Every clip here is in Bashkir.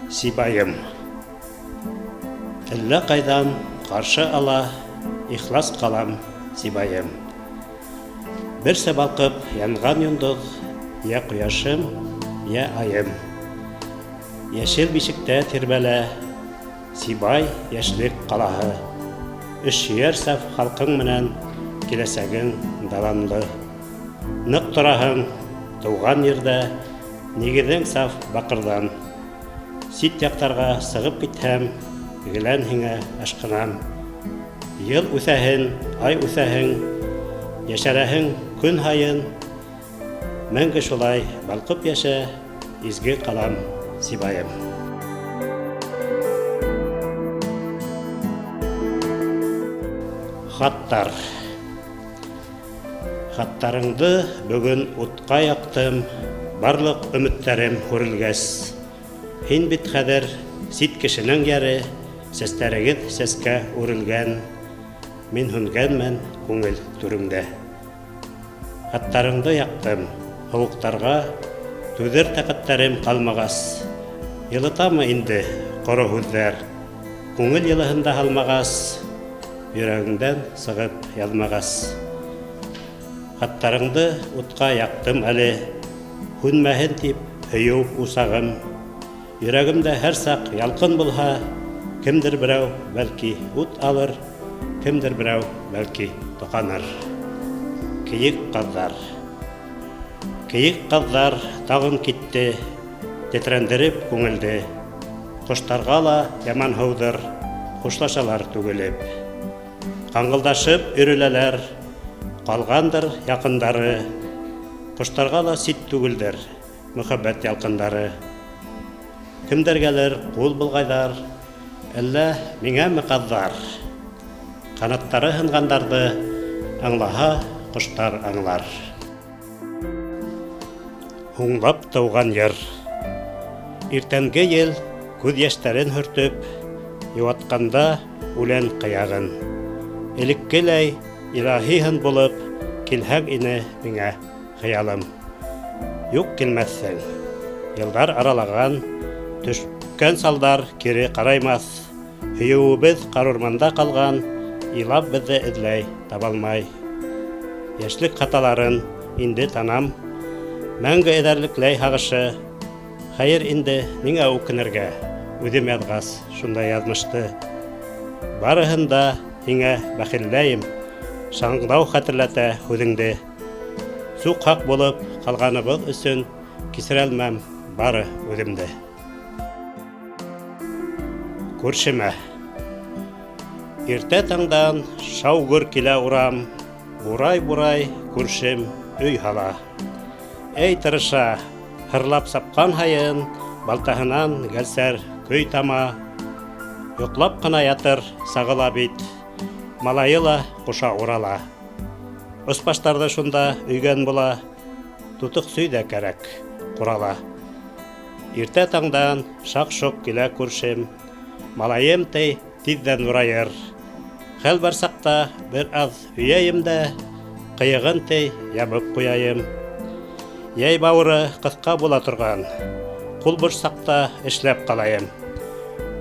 Сибайым. Әллә ҡайҙан ҡаршы ала Ихлас ҡалам, Сибайым. Берсә балҡып янған йондоҙ, Йә ҡояшым, йә айым. Йәшел бишектә тирбәлә Сибай йәшлек ҡалаһы. Эшһөйәр саф халҡың менән Киләсәгең даланлы. Ныҡ тораһың тыуған ерҙә, Нигеҙең саф баҡырҙан. Сит яҡтарға сығып китһәм, Гелән һиңә ашҡынам. Йыл үҫәһен, ай үҫәһең, Йәшәрәһең көн һайын. Мәңге шулай балҡып йәшә, Изге ҡалам, Сибайым. Хаттар. Хаттарыңды бөгөн утҡа яҡтым, Барлыҡ өмөттәрем һүрелгәс. Һин бит хәҙер сит кешенең йәре, Сәстәрегеҙ сәскә үрелгән, Мин һүнгәнмен күңел түреңдә. Хаттарыңды яҡтым, һыуыҡтарға Түҙер тәҡәттәрем ҡалмағас. Йылытамы инде ҡоро һүҙҙәр, Күңел йылыһын да һалмағас, Йөрәгеңдән сығып яҙмағас. Хаттарыңды утҡа яҡтым әле, Һүнмәһен тип һөйөү усағым. Йөрәгемдә һәр саҡ ялҡын булһа, Кемдер берәү, бәлки, ут алыр, Кемдер берәү, бәлки, тоҡаныр. Кейек ҡаҙҙар. Кейек ҡаҙҙар тағын китте, Тетрәндереп күңелде. Ҡоштарға ла яманһыуҙыр, Хушлашалар түгелеп. Ҡаңғылдашып өйрөләләр, Ҡалғандыр яҡындары. Ҡоштарға ла сит түгелдер, Мөхәббәт ялҡындары. Кемдәргәлер ҡул болғайҙар, Әллә миңәме ҡаҙҙар? Ҡанаттары һынғандарҙы Аңлаһа, ҡоштар аңлар. Һуңлап тыуған йыр. Иртәнге ел күҙ йәштәрен һөртөп, Йыуатҡанда үлән ҡыяғын. Элеккеләй илаһи һын булып Килһәң ине миңә. Хыялым. Юҡ килмәҫһең. Йылдар аралаған, төшкән салдар кире ҡараймаҫ. Һөйөүебеҙ ҡарурманда ҡалған, илап беҙҙе эҙләй, табалмай. Йәшлек хаталарын инде танам. Мәңге эҙәрлекләй һағышы. Хәйер инде, ниңә үкенергә, үҙем яҙғас шундай яҙмышты. Барыһын да һиңә бәхилләйем, шаңдау хәтерләтә һүҙеңде. Суҡһаҡ булып ҡалғаныбыҙ өсөн кисерәлмәм бары үҙемде. Күршемә. Иртә таңдан шау-гөр килә урам, бурай-бурай күршем өй һала. Эй тырыша, һырлап сапҡан һайын балтаһынан гәлсәр көй тама. Йоҡлап ҡына ятыр сағы ла бит, малайы ла ҡуша урала. Оспаштарҙы шунда өйгән була, Тутыҡ сөй ҙә кәрәк ҡурала. Иртә таңдан шаҡ-шоҡ килә күршем, Малайым, ти, тиҙҙән ҙурайыр. Хәл бар саҡта бер аҙ өйәйем дә, Ҡыйығын, ти, ябып ҡуяйым. Йәй бауыры ҡыҫҡа була торған, Ҡул буш саҡта эшләп ҡалайым.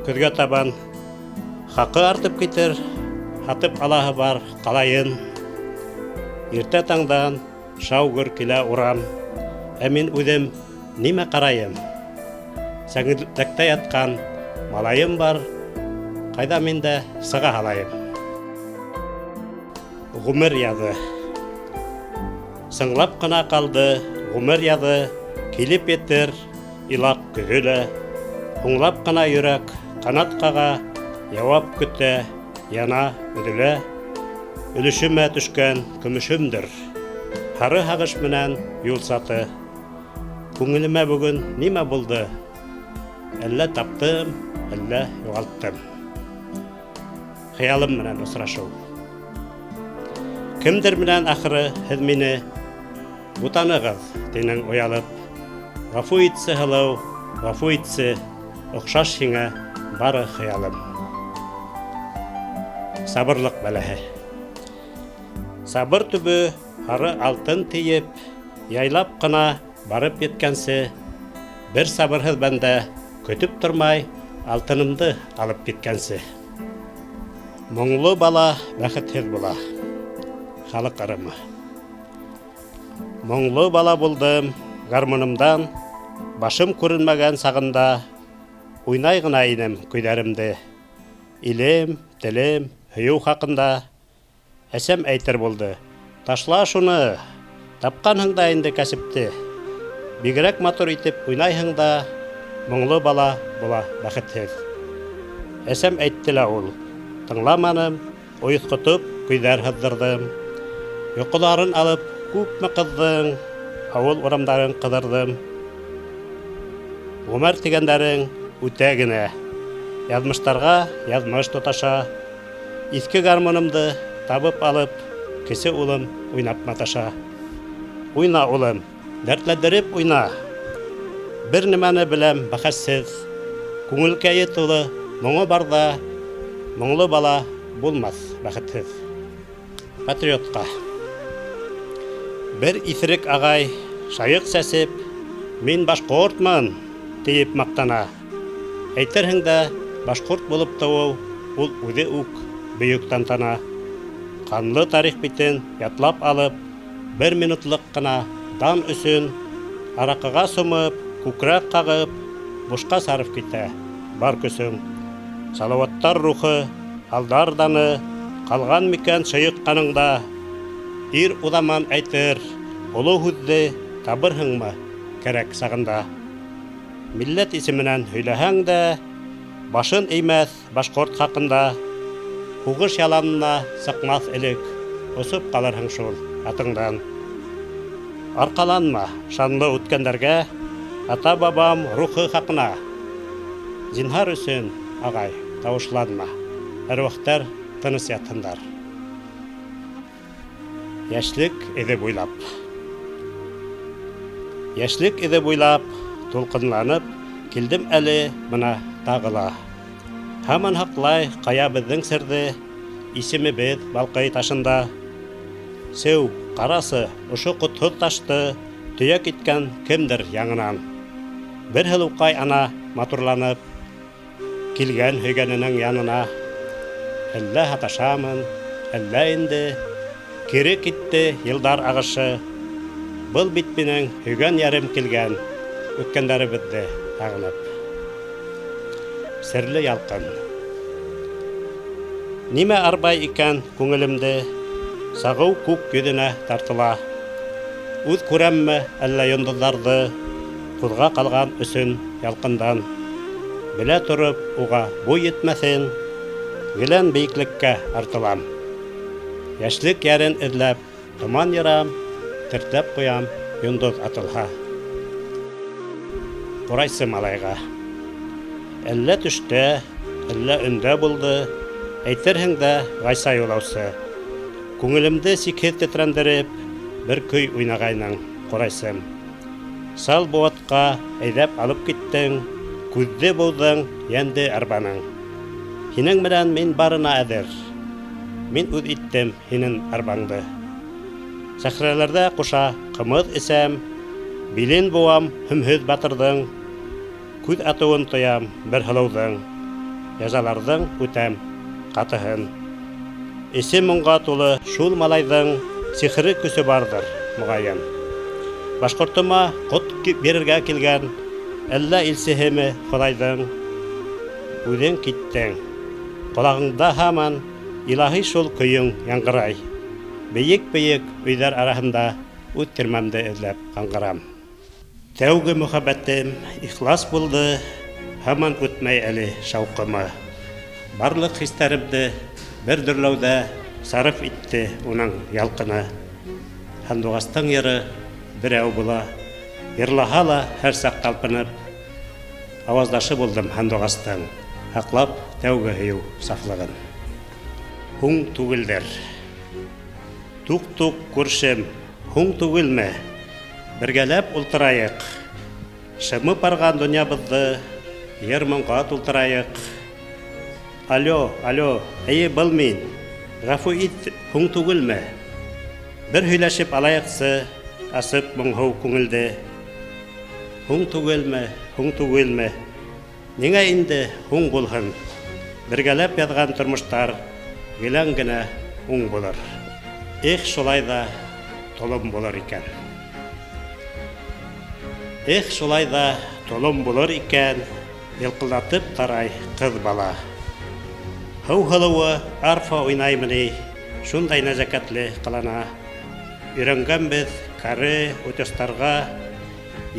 Көҙгә табан Хаҡы артып китер, һатып алаһы бар ҡалайын. Иртә таңдан шау-гөр килә урам. Ә мин үҙем нимә ҡарайым? Сәңгелдәктә ятҡан малайым бар, ҡайҙа мин дә сыға һалайым. Ғүмер яҙы. Сыңлап ҡына ҡалды ғүмер яҙы, Килеп етер илаҡ көҙө лә. Һуңлап ҡына йөрәк ҡанат ҡаға, Яуап көтә, яна, өҙөлә. Өлөшөмә төшкән көмөшөмдөр, Һары һағыш менән юл саты. Күңелемә бөгөн нимә булды? Әллә таптым, әллә юғалттым. Хыялым менән осрашыу. Кемдер менән ахыры һеҙ мине бутанығыҙ, тинең оялып. Ғәфү итсе, һылыу, ғәфү итсе, оҡшаш һиңә бары хыялым. Сабырлыҡ бәләһе. Сабыр төбө һары алтын тиеп, яйлап ҡына барып еткәнсе, бер сабырһыҙ бәндә Көтөп тормай, алтынымды алып киткәнсе. Моңло бала бәхетһеҙ була. Халыҡ ырымы. Моңло бала булдым, гармунымдан башым күренмәгән сағында уйнай ғына инем көйҙәремде. Илем, телем, һөйөү хаҡында әсәм әйтер булды: "Ташла шуны, тапҡанһың да инде кәсепте. Бигерәк матур итеп уйнайһың да, моңло бала була бәхетһеҙ." Әсәм әйтте лә ул, тыңламаным, ойотҡотоп көйҙәр һыҙҙырҙым. Йоҡоларын алып күпме ҡыҙҙың, ауыл урамдарын ҡыҙырҙым. Ғүмер тигәндәрең үтә генә. Яҙмыштарға яҙмыш тоташа. Иҫке гармунымды табып алып, кесе улым уйнап маташа. Уйна, улым, дәртләндереп уйна. Бер нәмәне беләм бәхәсһеҙ. Күңелкәйе тулы моңо барҙа, моңло бала булмаҫ бәхетһеҙ. Патриотҡа. Бер иҫерек ағай шайыҡ сәсеп, мин башҡортмон, тиеп маҡтана. Әйтерһең дә, башҡорт булып тыуыу ул үҙе үк бөйөк тантана. Ҡанлы тарих битен ятлап алып, бер минутлыҡ ҡына дан өсөн араҡыға сумып, күкрәк ҡағып, бушҡа сарыф китә бар көсөң. Салауаттар рухы, Алдар даны ҡалған микән шыйыҡ ҡаныңда? Ир уҙаман әйтер, оло һүҙҙе табырһыңмы кәрәк сағында? Милләт исеменән һөйләһәң дә, башын эймәҫ башҡорт хаҡында. Һуғыш яланына сыҡмаҫ элек, осоп ҡалырһың шул атыңдан. Арҡаланма шанлы үткәндәргә, ата-бабам рухы хаҡына. Зинһар өсөн, ағай, тауышланма, әруахтар тыныс ятһындар. Йәшлек эҙе буйлап. Йәшлек эҙе буйлап, тулҡынланып, килдем әле бына тағы ла. Һаман һаҡлай ҡая беҙҙең серҙе, исемебеҙ балҡый ташында. Сеү, ҡарасы, ошо ҡотһоҙ ташты төйәк иткән кемдер яңынан. Бер һылыуҡай ана матурланып, килгән һөйгәненең янына. Әллә һаташамын, әллә инде кире китте йылдар ағышы. Был бит минең һөйгән йәрем килгән, үткәндәребеҙҙе һағынып. Серле ялҡын. Нимә арбай икән күңелемде, сағыу күк йөҙөнә тартыла. Үҙ күрәмме әллә йондоҙҙарҙы, ҡуҙға ҡалған өсөн ялҡындан. Белә тороп уға буй етмәҫен, гелән бейеклеккә артылам. Йәшлек йәрен эҙләп томан йырам, тертләп ҡуям йондоҙ атылһа. Ҡурайсы малайға. Әллә төштә, әллә өндә булды, әйтерһең дә Ғайса юлаусы. Күңелемде сикһеҙ тетрәндереп, бер көй уйнағайның, ҡурайсым. Сал быуатҡа әйҙәп алып киттең, күҙҙе быуҙың, йәнде арбаның. Һинең менән мин барына әҙер. Мин үҙ иттем һинең арбаңды. Сәхрәләрҙә ҡуша ҡымыҙ эсәм, билен быуам һөмһөҙ батырҙың. Күҙ атыуын тоям бер һылыуҙың, язаларҙың үтәм ҡатыһын. Эсе моңға тулы шул малайҙың сихри көсө барҙыр, моғайын. Башҡортома ҡот бирергә килгән, әллә илсеһеме Хоҙайҙың? Үҙең киттең. Ҡолағыңда һаман илаһи шул көйөң яңғырай. Бейек-бейек өйҙәр араһында үҙ тирмәмде эҙләп ҡаңғырам. Тәүге мөхәббәтем ихлас булды, һаман үтмәй әле шауҡымы. Барлыҡ хистәремде бер дөрләүҙә сарыф итте уның ялҡыны. Һандуғастың йыры берәү була, йырлаһа ла һәр саҡ талпынып. Ауаздашы булдым һандуғастың, һаҡлап тәүге һөйөү сафлығын. Һуң түгелдер. Туҡ-туҡ, күршем, һуң түгелме? Бергәләп ултырайыҡ. Шымып барған донъябыҙҙы йыр-моңға тултырайыҡ. Алло, алло, эйе, был мин. Ғәфү ит, һуң түгелме? Бер һөйләшеп алайыҡсы, асып моңһоу күңелде. Һуң түгелме, һуң түгелме? Ниңә инде һуң булһын? Бергәләп яҙған тормоштар гелән генә уң булыр. Эх, шулай ҙа толом булыр икән. Эх, шулай ҙа толом булыр икән, Йылҡылдатып тарай ҡыҙ бала. Һыу һылыуы арфа уйнаймы ни, Шундай нәзәкәтле ҡылана. Өйрәнгәнбеҙ кары утёстарға,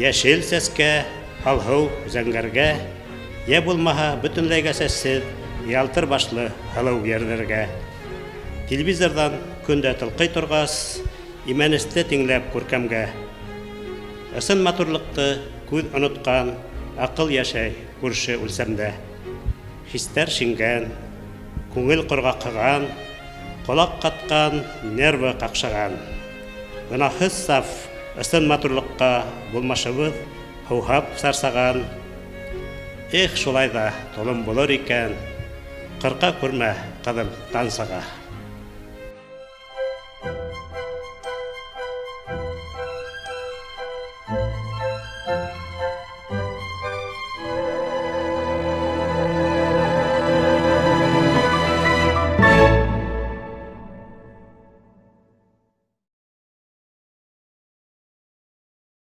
Йәшел сәскә, алһыу зәңгәргә, Йә булмаһа бөтөнләйгә сәсһеҙ Ялтыр башлы һылыу йәрҙәргә. Телевизорҙан көн дә тылҡый торғас, Имәнесте тиңләп күркәмгә. Ысын матурлыҡты күҙ онотҡан, Аҡыл йәшәй күрше үлсәмдә. Хистәр шиңгән, күңел ҡорғаҡһыған, Ҡолаҡ ҡатҡан, нервы ҡаҡшаған. Гонаһһыҙ саф, ысын матурлыҡҡа Булмашыбыҙ һыуһап сарсаған. Эх, шулай ҙа толом булыр икән, Ҡырҡа күрмә, ҡыҙым, тансыға.